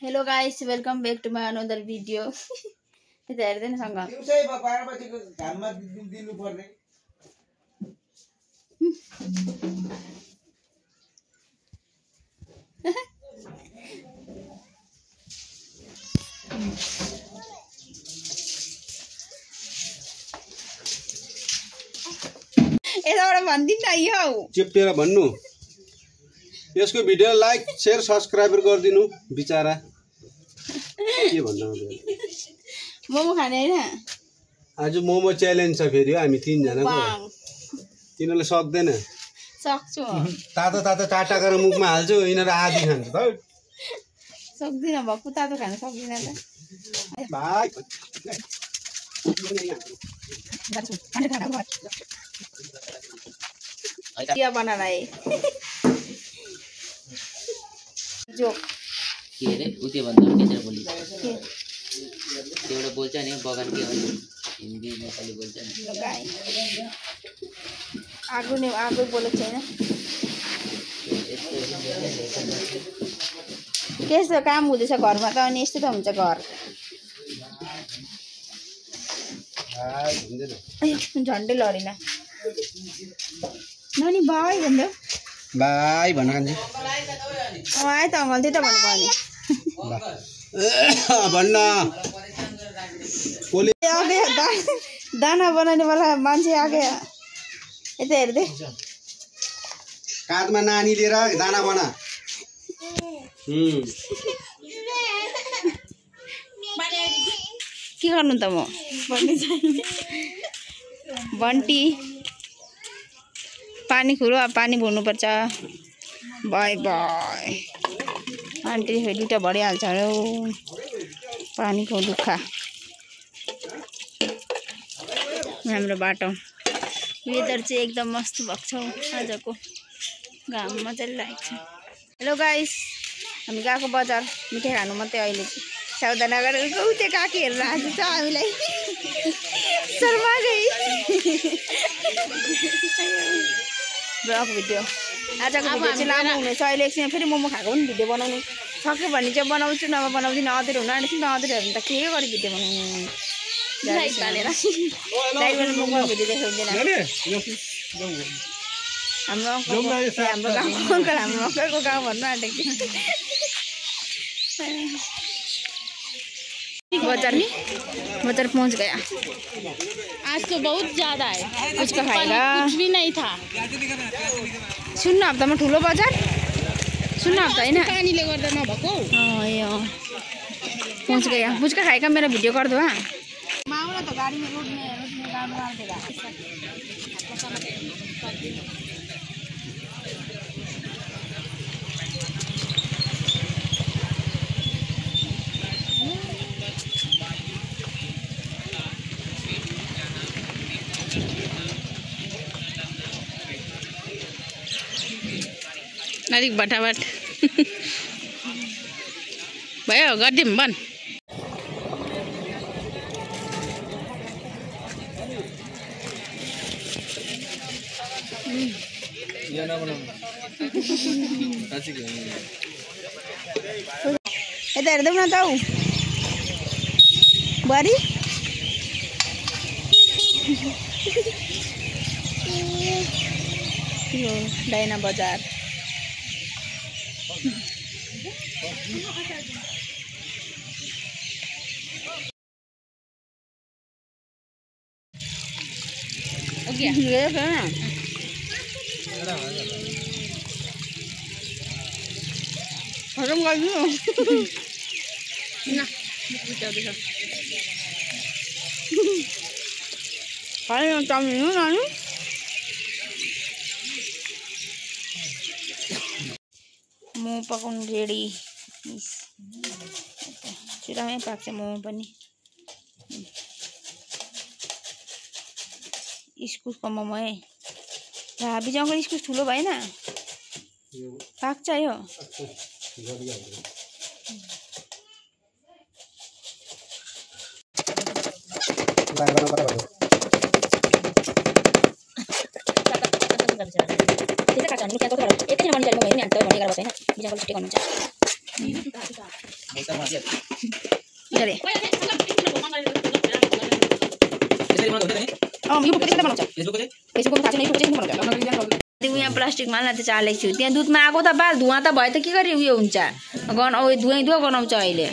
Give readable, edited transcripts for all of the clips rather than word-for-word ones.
Hello guys, welcome back to my another video. It's Arden Sangha. यताबाट भन्दिन न यो चिप्टेर भन्नु यसको भिडियो लाइक शेयर सब्स्क्राइब गरिदिनु बिचारा के भन्नु मोमो खाने हैन आज मोमो च्यालेन्ज छ फेरि हामी तीन जनाको तिनीले सक्दैन सक्छु तातो तातो टाटा गरेर मुखमा हाल्छु यिनीहरु आधी खान्छ त सक्दिन भक्कु तातो खान सक्दिन त भाइ क्या बना रहा है जो के रे उते भन्दा टिचर बोली एउटा बोल्छ नि बगान के हो हिन्दी नेपाली बोल्छ नि आगो बोलेको छैन के छ काम हुँदैछ घरमा त अनि यस्तो त हुन्छ घर झन्डै लडिन नानी बाई भन्दै बाई भन्न खान्छ आए त अङ्कल त्यही त भन्नु भन्न पर्ने दाना बनाउने वाला मान्छे आगे यता हेर्दै काँधमा नानी लिएर दाना बना के गर्नु त म बन्टी पानी खुरो अब पानी भर्नुपर्छ बाई बाई आन्टी फेरि दुइटा भरिहाल्छ हौ पानीको दुःख हाम्रो बाटो वेदर चाहिँ एकदम मस्त भएको छ आजको घाम मजाले लागेको छ हेलो गाइस हामी गएको बजार मिठाई खानु मात्रै अहिले सावधान गरेर उतै काकी हेरेर आज छ हामीलाई शर्मा गई ब्लग भिडियो आजको भिडियो चाहिँ लामो हुनेछ अहिले एकछिन फेरि मोमो खाएको पनि भिडियो बनाउनु सक्यो भने चाहिँ बनाउँछु नभए बनाउँदिनँ अँधेर हुन आँटेछ नि त अँधेरहरू त के गरी भिडियो बनाउनु मोमो भिडियो देखाउँदैन हाम्रो अङ्कलको गाउँ भन्नु आँटेको थियो बाजार पहुंच गया आज तो बहुत ज्यादा है कुछ का खाएगा कुछ भी नहीं था सुन्न हप्ता में ठुलो बजार सुन्न हप्ता है ना पानीले गर्दा नभको पहुंच गया पुचका खाएगा मेरा वीडियो कर दो हाँ मामला तो गाड़ी में रोड में गाड़ी मार देगा अलिक बटाबट भयो गरिदिउँ भन यता हेर्दैौ न त बुहारी डाइना बजार खत्म गरिदिनु चाउमिन नानी मोमो पकाउनु रेडी चुलामै पाक्छ मोमो पनि इस्कुसको मोमो है बिजाउको इस्कुस ठुलो भएन पाक्छ यो अरे यहाँ प्लास्टिकमा हाल्न त चालेको छु त्यहाँ दुधमा आएको त बाल धुवा त भए त के गरी उयो हुन्छ धुवै धुवा गनाउँछ अहिले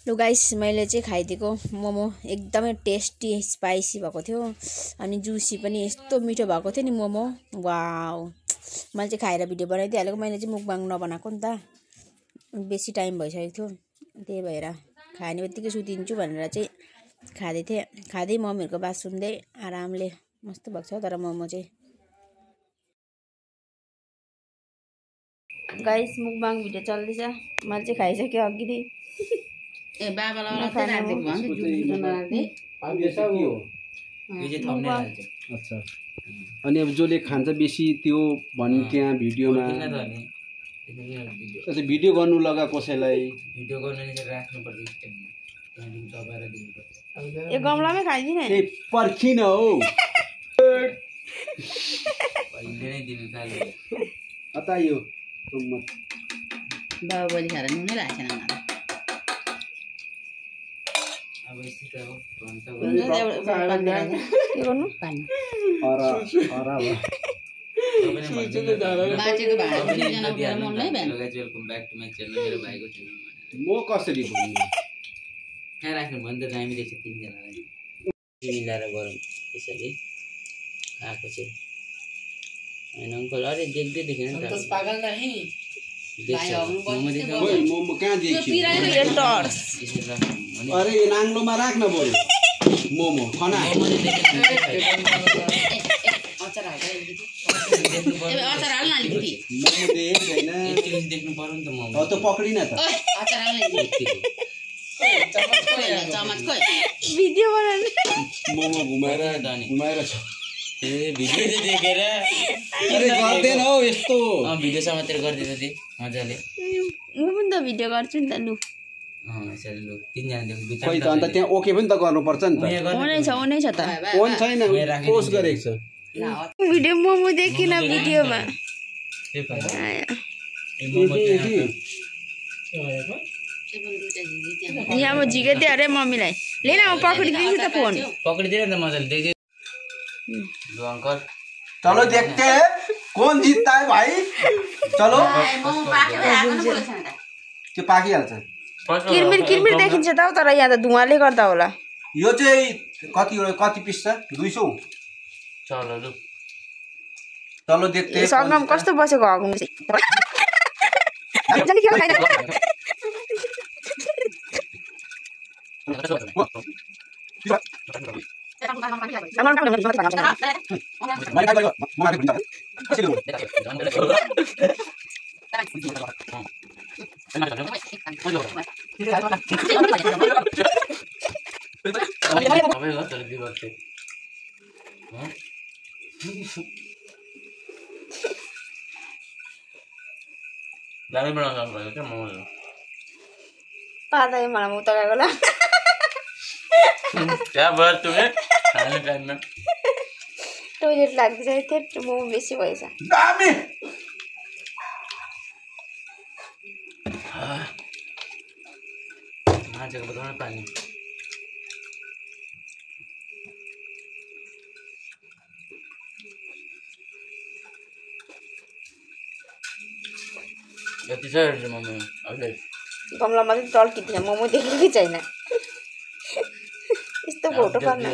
लु गाइस मैले चाहिँ खाइदिएको मोमो एकदमै टेस्टी स्पाइसी भएको थियो अनि जुसी पनि यस्तो मिठो भएको थियो नि मोमो वाउ मैले चाहिँ खाएर भिडियो बनाइदिइहालेको मैले चाहिँ मुकबाङ नबनाएको नि त बेसी टाइम भइसकेको थियो त्यही भएर खाने बित्तिकै सुतिन्छु भनेर चाहिँ खाँदै थिएँ खाँदै मम्मीहरूको बात सुन्दै आरामले मस्त भएको छ तर मोमो चाहिँ गाइस मुकबाङ भिडियो चल्दैछ मैले चाहिँ खाइसकेँ अघि ए बाबालाई राखिदिएको भन्छ जुन नराख्दै अच्छा अनि अब जसले खान्छ बेसी त्यो भन्ने त्यहाँ भिडियोमा अच्छा भिडियो गर्नु लगा कसैलाई भिडियो गर्नुले चाहिँ राख्नुपर्छ स्ट्यान्डमा त्यहाँदेखि दबाएर दिनुपर्छ ए गमलामै खाइदिने ए पर्खिन हौ अहिले नै दिनु थाल्यो अता यो बाबा बलि खाएर नुनै लाग्छ न अब यस्तै त हो भन्छ के गर्नु पानी बाँचेको भाडा दुईजना उठेर मल्लै van welcome back to my channel मेरो भाइको च्यानल म कसरी भन्नु कहाँ राख्नु भने त दामी रहेछ तिनजनालाई मिलाएर गरौँ त्यसरी आएको चाहिँ होइन अङ्कल अरे देख्दै देखेन नि त पागल त नि मोमो कहाँ देखियो अरे नाङ्लोमा राख्न पर्यो मोमो खना अचार हाल्छ अचार हाल्न अलिकति मोमो देख्दैन देख्नु पर्यो नि त मोमो त पक्रिन त अचार हाल्न चमच खोइ भिडियो बनाउनु मोमो घुमाएर छ ए भिडियो चाहिँ देखेर अरे गर्दैन हौ यस्तो भिडियो समातेर गरिदिनु थिएँ मजाले म पनि त भिडियो गर्छु नि त लु यसरी लु तिनजनादेखि खै त अन्त त्यहाँ ओके पनि त गर्नुपर्छ नि त ओनै छ त फोन छैन पोस्ट गरेको छ भिडियो मोमो देखिन भिडियोमा यहाँ म झिकेँ अरे मम्मीलाई ले न म पक्रिदिन्छु त फोन पक्रिदिएर त मजाले देख्दै लो अंकल चलो देखते हैं कौन जीतता है भाई चलो त्यो पाकिहाल्छ किरमिर किरमिर देखिन्छ त तर यहाँ त धुवाले गर्दा होला यो चाहिँ कति पिस छ 200 चलो लु चलो देखते हैं सगम कस्तो बसेको हग्नु दामी बनाउनु पर्छ के मोमो पादै मलाई मुत गएको ल क्या बात तुम्हें खाने टाइम में टोइलेट लाग्दैछ त्यही मोमो बेसी भएछ दामी मान्छेको बताउनु पानी जति छ मोमो अहिले गमलामा चाहिँ टल्किदिन्छ मोमो देखेकै छैन यस्तो फोटो पार्न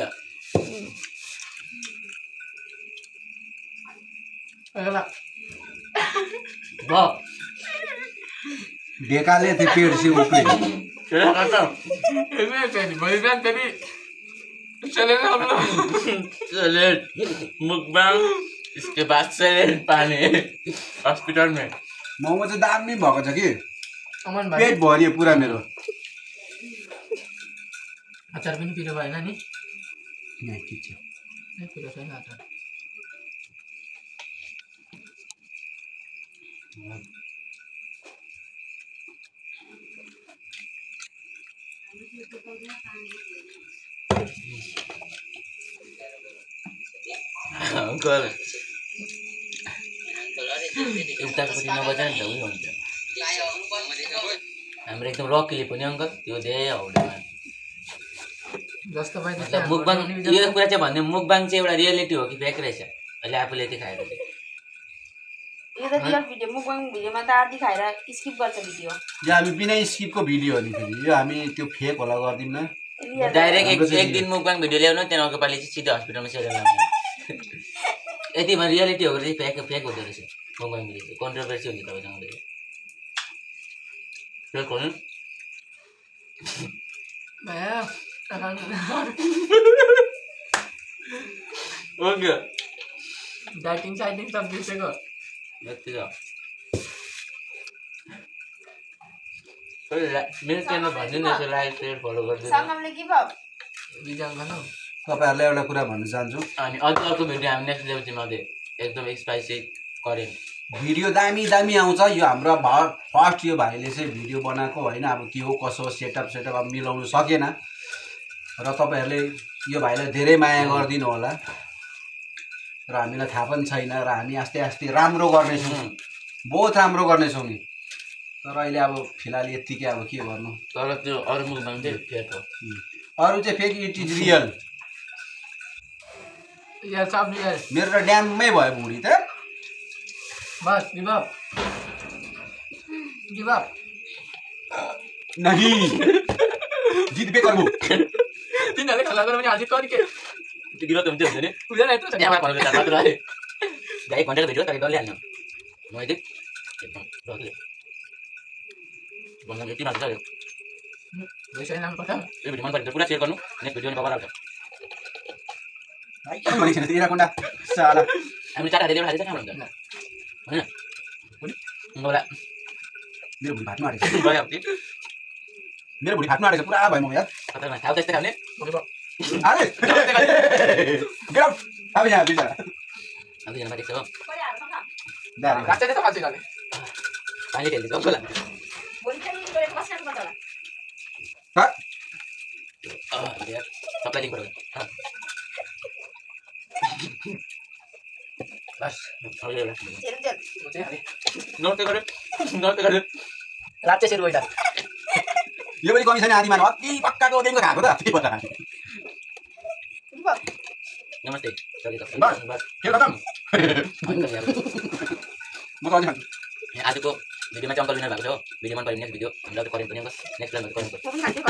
ढेकाले त्यो पेट से उपरे चले मुकबाङ इसके बाद से पानी हॉस्पिटल में मोमो चाहिँ दामी भएको छ कि अमन भाइ पेट भरियो पुरा मेरो अचार पनि पिरो भएन नि यहाँ ठिक छ पिरो छैन अचार अंकल उतापट्टि नबजाए नि त उयो हुन्छ हाम्रो एकदम रकीले पनि अङ्कल त्यो धेरै हौडेमा जस्तो भयो मतलब मुकबाङ यो कुरा चाहिँ भन्ने मुकबाङ चाहिँ एउटा रियालिटी हो कि फेक रहेछ अहिले आफूले यति खाएर चाहिँ यो त रियल भिडियो मुकबाङ भिडियोमा त आधी खाएर स्किप गर्छ भिडियो यो हामी बिना स्किपको भिडियो हो नि फेरि यो हामी त्यो फेक होला गर्दिम न डाइरेक्ट एक दिन मुकबाङ भिडियो ल्याउनु त्यहाँदेखि अर्को पालि चाहिँ सिधै हस्पिटलमा सेरेर ल्याउँछ यतिमा रियालिटी हो भने चाहिँ फेक हुँदो रहेछ मुकबाङ भिडियो कन्ट्रोभर्सी हुन्छ तपाईँसँग फेक हो नि ओके डाइटिङ साइटिङ सब बिर्सेको यति छ मेरो च्यानल भनिदिनु न यसो लाइक सेयर फलो गरिदिनु सङ्गमले के भयो बिजाङ भनौ तपाईँहरूलाई एउटा कुरा भन्न चाहन्छु अनि अर्को भिडियो हामी नेक्स्ट ल्याउँछौँ मध्ये एकदम स्पाइसी करेन भिडियो दामी दामी आउँछ यो हाम्रो फर्स्ट यो भाइले चाहिँ भिडियो बनाएको होइन अब के हो कसो सेटअप अब मिलाउनु सकेन र तपाईँहरूले यो भाइलाई धेरै माया गरिदिनु होला र हामीलाई थाहा पनि छैन र हामी आस्ते आस्ते राम्रो गर्नेछौँ बहुत राम्रो गर्नेछौँ नि तर अहिले अब फिलहाल यत्तिकै अब के गर्नु तर त्यो अरू मुखबाङ चाहिँ फेक हो अरू चाहिँ फेक इट इज रियल यार सब रियल मेरो त ड्याममै भयो भुँडी त बस गिभ अप नहीं जित पे करबो तिनीहरूले खला गरेर पनि हाजिर कति के त्यो गिलो त हुन्छ नि पुग्दैन यत्रो छ यहाँ भन्नु त मात्र आए गाई घन्टाको भिडियो तपाईँ डल्ले हाल्नु म यदि एकदम डल्ले भन्दा यति मात्र छ पैसा नाम पर्छ यो भिडियो मन पऱ्यो पुरा सेयर गर्नु नेक्स्ट भिडियो कभर आउँछ भाइ के भनेको छैन तेरा कोण्डा साला हामी चार हालेर हालेछ कहाँ हुन्छ हैन मलाई मेरो भुँडी फाट्नु आँटेछ भयो अब मेरो भुँडी फाट्नु आँटेछ पुरा भयो म यार खतरनाक खाऊ त्यस्तै खाउने अरे गेट आउट अब यहाँ बिचारा अब यहाँ बाटो छ दारी रास्ता चाहिँ त फाल्छ जाने पानी खेल्दै छ होला ह यार सबलाई लिंक पऱ्यो बस अब यो नोट गरे रात चाहिँ सेट गइटा यो पनि कमी छैन आधी मान अति पक्काको दिनको खाएको त के पता नमस्ते चले त बस खेल खतम म त अझै आजको भिडियोमा चाहिँ अङ्कल विनर भएको छ भिडियो मन पऱ्यो नेक्स्ट भिडियो हामीलाई त करेन्ट पनि अङ्कल नेक्स्ट टाइम करेन्ट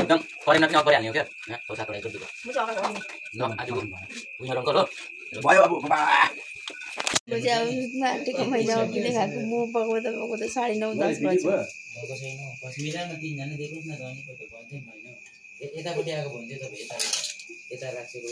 एकदम करेन्टमा पनि अगाडि हाल्ने हो क्या हो सातवटा एक न आजको विनर अङ्कल हो भयो अब नाटेको मैले अघिले खाएको म पकाउँदा 9:30 बज्यो मिलाउन तिनजना देखोस् न त अनि भन्थ्यो होइन यतापट्टि आएको भन्थ्यो तपाईँ यता राखेको